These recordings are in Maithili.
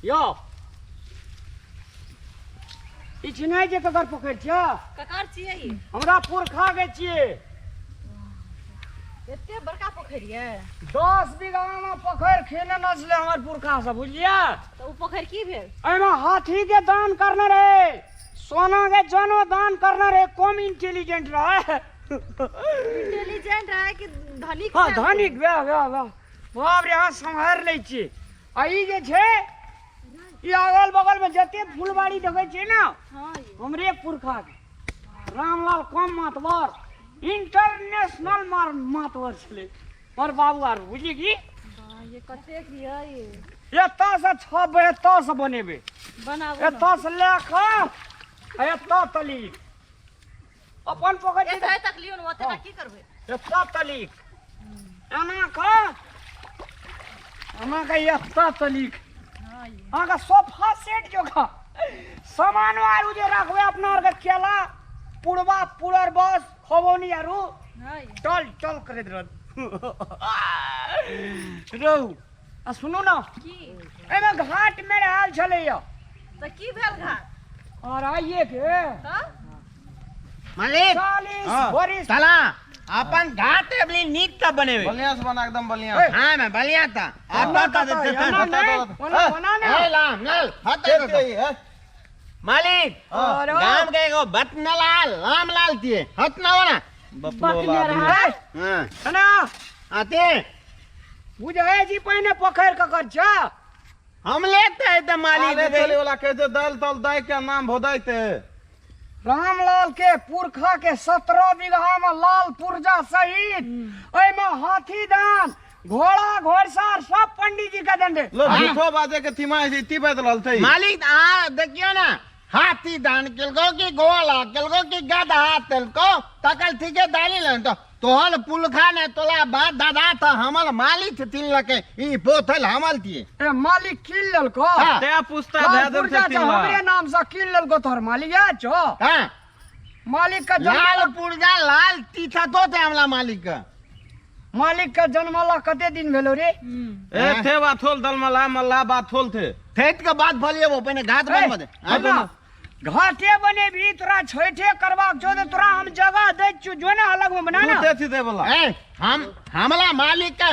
यौ ई चिन्है छै ककर पोखरि छियै? ककर छियै ई? हमरा पुरखा के छियै। एते बड़का पोखरि ये? 10 बीघा में पोखरि खेने न छलै हमर पुरखा सब, बुझलियै? तऽ ओ पोखरि की भेल? एहिमे हाथी के दान करने रहे, सोना के जनो दान करने रहे। कम इंटेलिजेंट रहे। इंटेलिजेंट रहे कि धनिक? हाँ, धनिक। वाह वाह वाह, बाप रे, अहाँ सम्हारि लै छी। आ ई जे छै, ई अगल बगल में जते फुलबाड़ी देखै छियै ने, हमरे पुरखा के। रामलाल कम मातबर, इंटरनेशनल मार मातबर छलै हमर बाबू आर, बुझली की? ये कतेक ये? एतऽ से 6 बजे एतऽ से बनेबै। बनाबू। एतऽ से लए कऽ आ एतऽ तली अपन पोखरि। एतऽ तक लियौ ने, ओतऽ की करबै? एतऽ तलीक एना कऽ, एना कऽ एतऽ तलीक। अहाँके सोफा सेट जोका सामान आरू जे रखबै अपना आरके, केला पुरबा पुरर बस खबौनी आरू टल टल करैत रहत रहू। आ सुनू ने, एहिमे घाट मे आयल छलैया। तऽ की भेल घाट? और आइए के मालिक, 40 हाँ। बरिस साला अपन घाट एबली नीक त बनेबे। बढ़िया से बना, एकदम बढ़िया। हां मैं बढ़िया था ओना अब बता कतऽ देते। एना नहि, ओना ओना ए नहि। लाम नल हत। के के है? मालिक, और गाम के एगो बतनलाल रामलाल तिए हत ना वना। बपलोला आदमी। ए, हां। एना। आते। बुझै छी पहिने पोखरि ककर छ? हम लेते है त मालिक। आले चले वाला कहे छै दल तल दय के नाम भोदैते। रामलाल के पुरखा के 17 बीघा में लाल पुर्जा सहित एहिमे हाथी दान, घोड़ा घोड़सार सब पंडित जी के देने। लो, झूठो बाजे के तीमा है, ती बात रहल छै। मालिक, आ देखियो ना, हाथी दान केलको कि गोला केलको कि गधा तेलको, तकल ठीके दाली लन तो तोहल पुलखा ने तोला बाप दादा त हमल मालिक तीन लके ई बोतल हमल दिए। ए मालिक कीन लेलको। हाँ। ते पुस्ता लाल धए देल पुर्जा छै छै तीन हमरे लाख। नाम से कीन लेलको तोहर मालिक याद छौ? हाँ। मालिक के लाल जन्म पुर्जा लाल तीथा तो थे हमला मालिक का। मालिक के जन्मला कते दिन भेलो रे? ए थे बाथोल दलमला मल्ला बाथोल थे। ठेठ के बाद भलिए वो पहले घाट बनवा दे। ए, ना, घाटे बनेबी तोरा छठे करबाक छौ तऽ तोरा हम जगह दै छियौ, जो ने अलग में बना ना। तू छी दे वाला। ए हम हमला मालिक का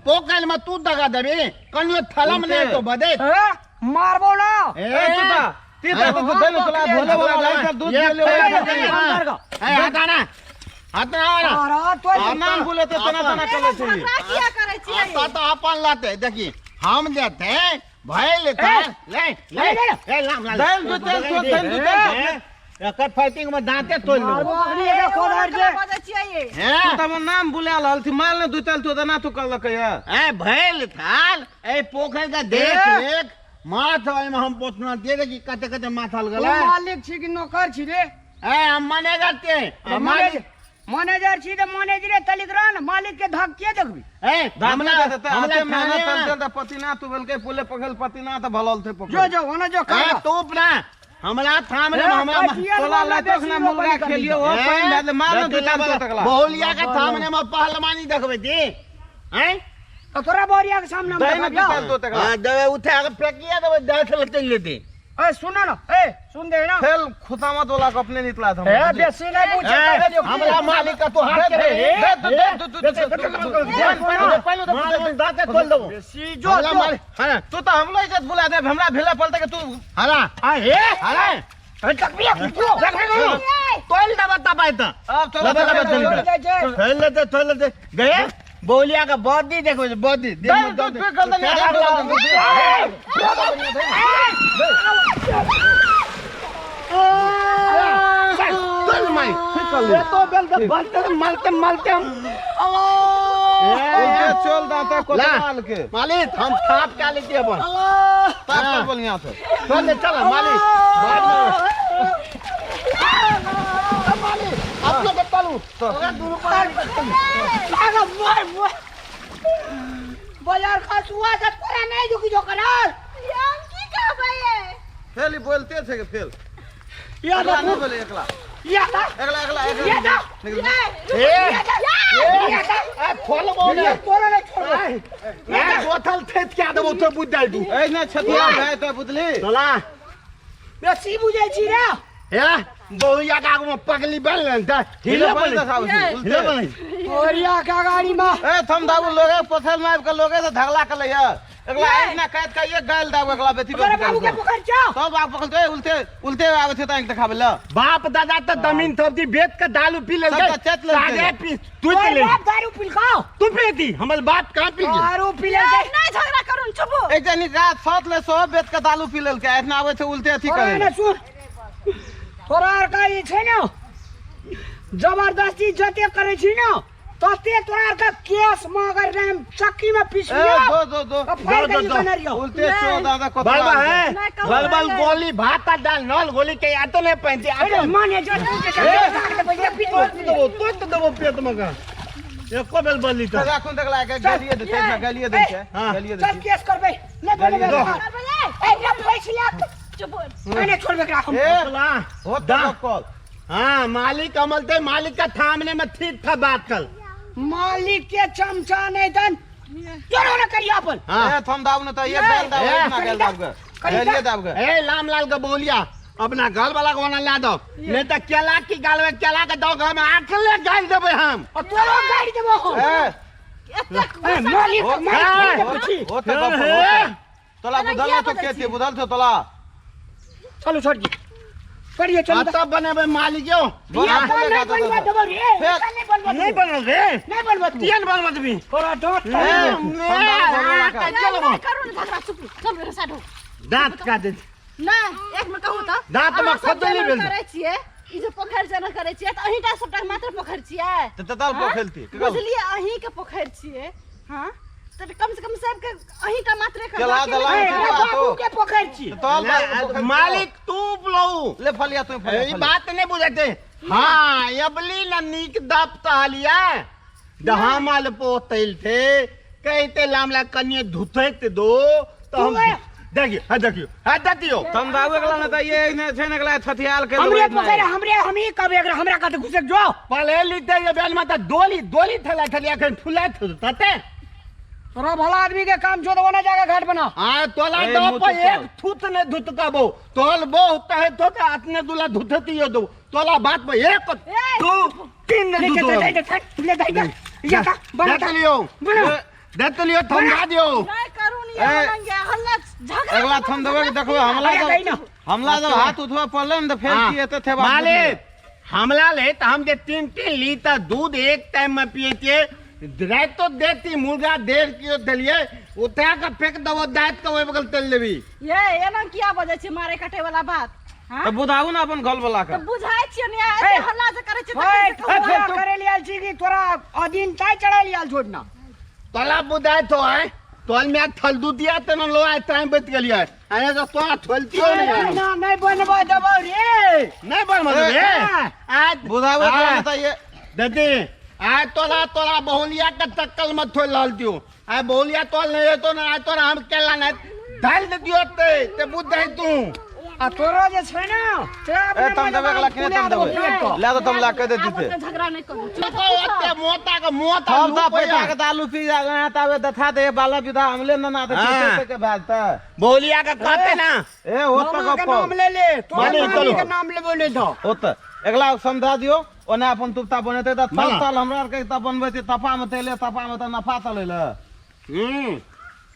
पोखर में तू दगा देबी कनियो थलम नहीं तो बदे। ए, मारबो ना। ए तू ता ती ता तो दे तोला भोले वाला लाइट दूध ये ले ले। ए, अंदर का। ए हटा ना, हट ना वाला। अरे तो आ नाम बोले तो तना तना चले छै। झगड़ा किया करै छियै? आता तो अपन लाते देखी हम देते भइल था ले ले ले लाम लाल दाल दू तेल तो दाल दू तेल। एकर फाइटिंग में दांते तोड़ लेबो। मारबो अखनी एकर कोदारि जे। बजै छियै? हैं? तू त नाम बुला रहल थी, माल ने दू तेल तो ना तू कहलक या। ए भइल थाल ए पोखर का देख रेख माथ ओहिमे हम पोतना दे दे कि कते कते माथ हल तू गेलै। मालिक छी कि नौकर छी रे? ए हम मैनेजर ते हम मालिक। मैनेजर छी तऽ मैनेजरे तलिक रह ने, मालिक के धक के देखबी? ए हमला हमला देते हमला आते मेहनत थाने चलते त पसीना तू बेलके पुले पखल पसीना त भलल थे पोखर। जो जो ओने जो ए कर। तोप ना हमला थाम रे हमला तोला लातक ना मुर्गा खेलियो ओ पानि दे दे मार ने दू तेल तो तकला। बहुलिया के थामने में पहलवानी देखबै दी हैं? तो तोरा बोरिया के सामने हम दही ने देखब दू तेल तो तकला। हां देवे उठा के फेंकिया देबै दांत लचल लेते। ए सुन ना, ए सुन दे ना। खेल खुशामत वाला के अपने निकला था। ए बेसी नहीं पूछे ए, तो हमरा मालिक का तू हाथ के दे दे दे दे दे पहले दांते खोल देबो। बेसी जो हमरा जो मालिक हां। तू तो हमलो इज्जत बुला दे, हमरा भेला पलते के तू। हला आ हे हला ए तकबिया कुछो तोल देबो तबाय त अब चलो। लबे, लबे, चल। चल जाइ छै। थोल लेते, थोल लेते गए बोलिया का बॉडी देखो, बॉडी। दे दे दे कर दे। चल माई ये तो बेल दे बलते मलते मलते हम उनके चल दाता कोतवाल के। मालिक, हम थाप का लेते अपन ताप कर बोलिया थे। चल ले चल मालिक, बाद में मालिक अपने के तलू ओकरा दुनू पर अरे मार मार बाजार खसुआ से तोरा नहीं झुकी जो करल। हम की कहबै ये? फेल ही बोलते थे के फेल। या एकला दा नहीं बोले एकला। या दा एकला एकला या दा एकला। ए ये ए खोलबो ने तोरा नहीं छोड़बो। ए बोतल थेत क्या देबो तो बुझ जाइ तू। ए ना छतिया भाई तो बुझली। तोला बेसी बुझै छी रे। हे बहुया के आगू में पगली बन लेन त हिले बन हिले बन। ओरिया का गाड़ी में ए थम दाबू लोगे पोथल में आबि के लोगे से झगड़ा कर लैया। एकला एक ना कैद का एक गाल दाबू एकला बेटी तोरा बाबू के पकड़ जा। सब बाप पकड़ के उल्टे उल्टे आवे छै त देखाबे ल। बाप दादा त जमीन थपदी बेच के दारू पी ले। सबटा चेत लेलकै। सागे पी तू तोर ले। बाप दारू पिलकाओ। तू पी दी हमर बाप कहां पी गेल? दारू पी लेलकै। नहीं झगड़ा करू चुप। एक जनी रात सात ले सौ बेच के दारू पी लेलकै, एतना आवे छै उल्टे अथी तोरा करे। ने सुन, तोरा आर का ई छै ने जबरदस्ती जते करै छी ने तते तोरा आर का केस मगर ने चक्की में ए पिसबियो। दो दो दो फाड़ के दो, दो। निकलरियो। उल्टे चो दादा को बलबा है नहीं, कहू बलबल नहीं। गोली भात आ दाल नल गोली के या तो नहीं पहनती आ अरे माने जो तू के तोड़ देबो तोड़ देबो पेट में का एको बेल बलली त राखुन देखला के गालिए दे छै, गालिए दे छै, हाँ। गालिए दे चल छै। केस करबै नहीं बनबै। दो। ए ना फैसला चुप। नहीं छोड़बे एकरा हम। ए तोला हो दा। तो कॉल। हाँ मालिक अमल थे मालिक का थामने में ठीक था बात कल। मालिक के चमचा नहीं दन जोरो न करियो अपन। हाँ ए थम दाब न त एक गाल दाब, ए, एक ना गाल दाब के गालिए दाब के। ए रामलाल का बोलिया अपना घर वाला को ना ला दो, नहीं तो केला की गाल में केला के दो घर में आंख ले गाल देबे हम। और तोरो गाड़ी देबो हम। ए ए मालिक हो, मालिक हो, पूछी। हो त गप हो त। तोला एना बुझल किया न तो बजै के छी? छै बुझल छौ तोला। चलू छोड़ दी करियो चलू। तब बनेबे मालिक यो। ये बना काम ले नहीं दादा बनवा तो। देबो रे, फेर। नहीं बनवा नहीं देबो। बनल रे, नहीं बनवा देबो। तीन बनवा देबी। तोरा दांत ए, नहीं चलो नहीं करू ने झगड़ा चुप। चल रे साडू। दांत काट दे। नहीं एक मिनट कहू त दांत में अहाँ सब खदली जेना भेल। करै छियै ई जे पोखरि जेना करै छियै त अहींटा सबटा मात्र पोखरि छियै। त तल पोखलती बुझलियै अहीं के पोखरि छियै। हां त कम से कम सबके अहींटा मात्रे के केला बाकी दला नहि। ए, बाबू के पोखरि छी। तल मालिक तू बोलू ले फलिया तू फलिया। ई बात नहीं बुझते। हाँ अबली न नीक दप तहलिया दहामल पोतल थे कहते लामला कनिए धुतैत दो तो हम देखियो हाँ देखियो हाँ देखियो। थम दाब एकला न त ये ने छै ने एकला छथियाल के हमरे पोखरि हमरे हम ही कब एकरा हमरा कत घुसक जो पले लीते ये बेल में त डोली डोली थला थलिया खन फुला तते। तोरा भला आदमी के काम छोड़ दो ना जाके घाट बना। आ तोला ए, दो मुँह पर तो एक थूत ने धुत कबो तोल बहुत है तो के आतने दुला धुतती यो दो तोला बात पर एक ए, दो तीन ने ले धुतो। जा जा ले जा जा ये का बना देख लियो बना। देख लियो थमका दियो। नहीं करू नी ए। बनंगे हल्ला झगड़ा अगला थम देबै के देखबै हमला अरे गई जब ना। हमला जब हाथ उठबे पड़ले ने त फेर हाँ। की एते थे बात। मालिक हमला ले तो हम जे 3-3 लीटर दूध एक टाइम में पिए थे रात तो देती मुर्गा 1.5 किलो देलिए उठा के फेंक दबो दांत के ओइ बगल तेल लेबी। ये एना किया बजै छै मारे काटे वाला बात? हां त बुझाऊ ना अपन घर वाला के। त बुझाय छियै ने एते ए। हल्ला जे करै छियै ओए, तखन से तोरा कहू। करे लियाल छी कि तोरा अधीन ताई चढ़ा लियाल छोड़ना। तोला बुझाय तो है तोल में थल दूधिया ते न लो आय टाइम बच गेलिए अरे तो तोरा थलतियो नहीं। ना नहीं बनवा देबो रे। नहीं बनवा देबे ए। आज बुझाबे हाँ। त ये दीदी आय तोला तोला बहुलिया के टक्कल मत थोड़ लाल दियो। आय बहुलिया तोल नहीं तो ना आय तोरा हम केला नहीं डाल दे दियो ते ते बुझ दे तू। आ तोरा जे छै ना ते ए तम देबे अगला के तम देबे ले तो तम ला के दे आब दीते। ओते झगड़ा नहीं करू चुप। ओते मोटा के मोटा हम त पैसा के दालू पी जा ताबे दथा दे बाला विधा हमले न ना त हाँ। के के भाजता बहुलिया के कहते ना। ए होत मामा के गप नाम ले ले तोरा मालिक, मामी चलो। के नाम लेबो नहीं तो होत अगला समझा दियो ओना अपन तुपता बनेते त बना। थल तल हमरा आर के त बनबै छै तपा में तेले तपा में त नफा तले ल।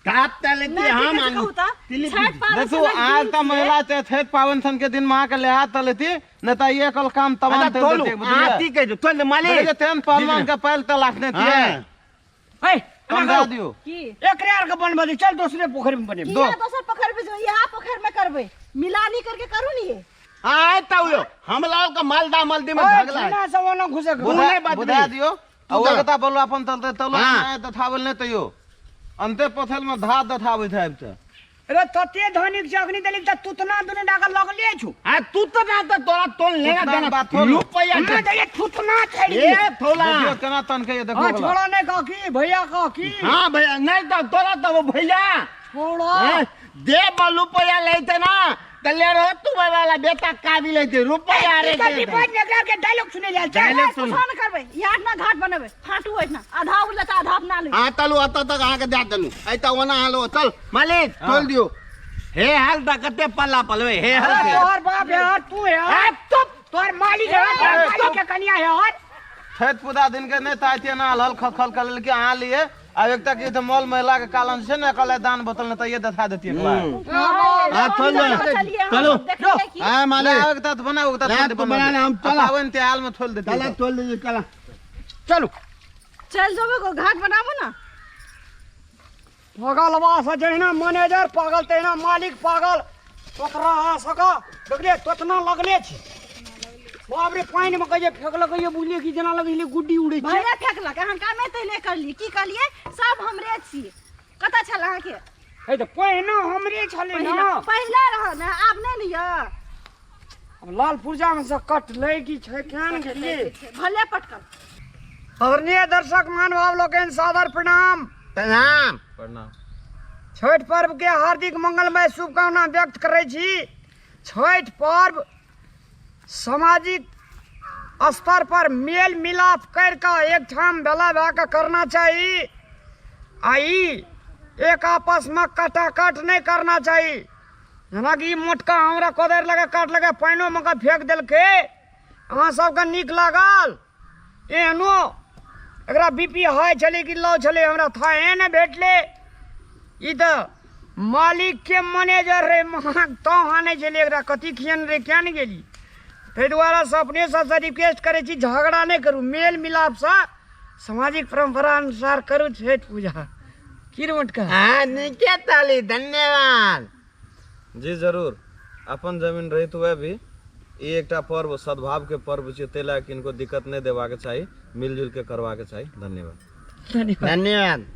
काट तले नहीं हम ठीक छै कहू त छठि पाबनि देखू सनक आज दिन त महिला छै छठि पाबनि सन के दिन माँ के लेहा तलेती न त ये कल काम तमाम अच्छा तेल तोलू देते बुझलियै? आती के जो तोल मालिक देखै तेन पहलवान के पैल त लाखने थिए। ए समझा दियो की एकरे आर के बनबे दे, चल दूसरे पोखरि में बनेबे। किया दोसर पोखरि में जो यहाँ पोखरि में करबै मिलानी करके करू नी ये। आय त यो हम लाल के मालदा मल्दी में ओए, झगड़ा है। छीना से ओना घुसे के। बुझा- नहीं बात बुझा नहीं। दियो तू आ ओइ तऽ- कता बोलू अपन तलते तलू हाँ। नहि दथाबल नहि तैयो अंते पथल में धा दथाबैत आबि त। अरे तते धनिक छै अखनी देली त तुतना दुने डाका लगले छु। आ तू त ना त तोरा तोल लेना तुतना देना बात होल। रुपया ना दे तुतना छेड़ ए दिए। थोला देखियो केना तनके ये देखो हां अगला। छोड़ा नहीं कह की भैया कह की। हां भैया नहीं त तोरा त वो भैया छोड़ो। हैं? दे बल रुपया लेते ना तले रहो तू वाला बेटा काबिल है रुपया रे कथी बात में एकरा के डायलॉग सुने जाय छै। डायलॉग सुन। कुछो नहि करबै यहाँ ना घाट बनेबै फाटू ओहिना आधा उड़ले तऽ आधा अपना ले। हाँ चलू, अतऽ तक अहाँके दए देलहुँ, एतऽ ओना हालो। चल मालिक, तोल दियौ। हे हाल तऽ कते पल्ला पलबै हे हाल से। तोहर बाप है और तू है और तोहर मालिक है, तोहर मालिक के कनिया है और छठि पूजा दिन के नहि ताते ना हल खल कर लेलकै अहाँ लिए। आब एक तक ई तऽ मॉल महिला के कालन छै ने, कहले दान बोतल ने तऽ ये देखा देतियै एकरा। हाँ, चल चलिए हम चलो। देखलियै की। हाँ मालिक। ले, एक तक बना, एक तक ले, तू बना ले, हम चला। पाबनि तिहार में थोल देतियै। चला, तोल दीजिए, चला। चलू। चल जेबै, गो घाट बनाबू ने। पागलवा से जहिना मैनेजर पागल तहिना मालिक पागल। तोतरा सका देखलियै, तोतना लगले छै। बाप रे, पानि मे कहियो फेकलक ये, बुझलियै कि जेना लगै छलै गुड्डी उड़ै छै। भले फेकलक, अहाँ कामे तैले करलियै। की कहलियै? सब हमरे छियै। कतऽ छल अहाँके? हे तऽ पहिने हमरे छलै ने। पहिला रह ने, आब नहि ने यऽ। आब लाल पुर्जा मे से कटलै कि छै, केहन गेलियै? भले पटकल। आदरणीय दर्शक महानुभाव लोकनि, सादर प्रणाम। प्रणाम। प्रणाम। छठि पर्व के हार्दिक मंगलमय शुभकामना व्यक्त करै छी। छठि पर्व सामाजिक स्तर पर मेल मिलाप करि कऽ एकठाम भेला भए कऽ करना चाही आ ई एक आपसमे कटाकट नहि करना चाही। जेनाकि ई मोटका हमरा कोदारि लगा काटलकै, पानिओमे कऽ फेक देलकै। अहाँ सबके नीक लागल? एहनो एकरा बी पी हाई छलै कि लो छलै, हमरा थाहे नहि भेटलै। ई तऽ मालिकके मैनेजर रहै, महग तो आनै छलै। एकरा कथी खियन रे, किया नहि गेली? ताहि दुआरे से अपने सबसँ रिक्वेस्ट करै छी, झगड़ा नहि करू, मेल मिलापसँ सामाजिक परम्परा अनुसार करू छठि पूजा। की रे मोटका? हाँ, नीके ताली, धन्यवाद। जी जरूर, अपन जमीन रहित हुए भी ई एकटा पर्व सद्भाव के पर्व छै, ताहि लए किनको दिक्कत नहि देबाक चाही, मिलजुल के करबाक चाही। धन्यवाद। धन्यवाद।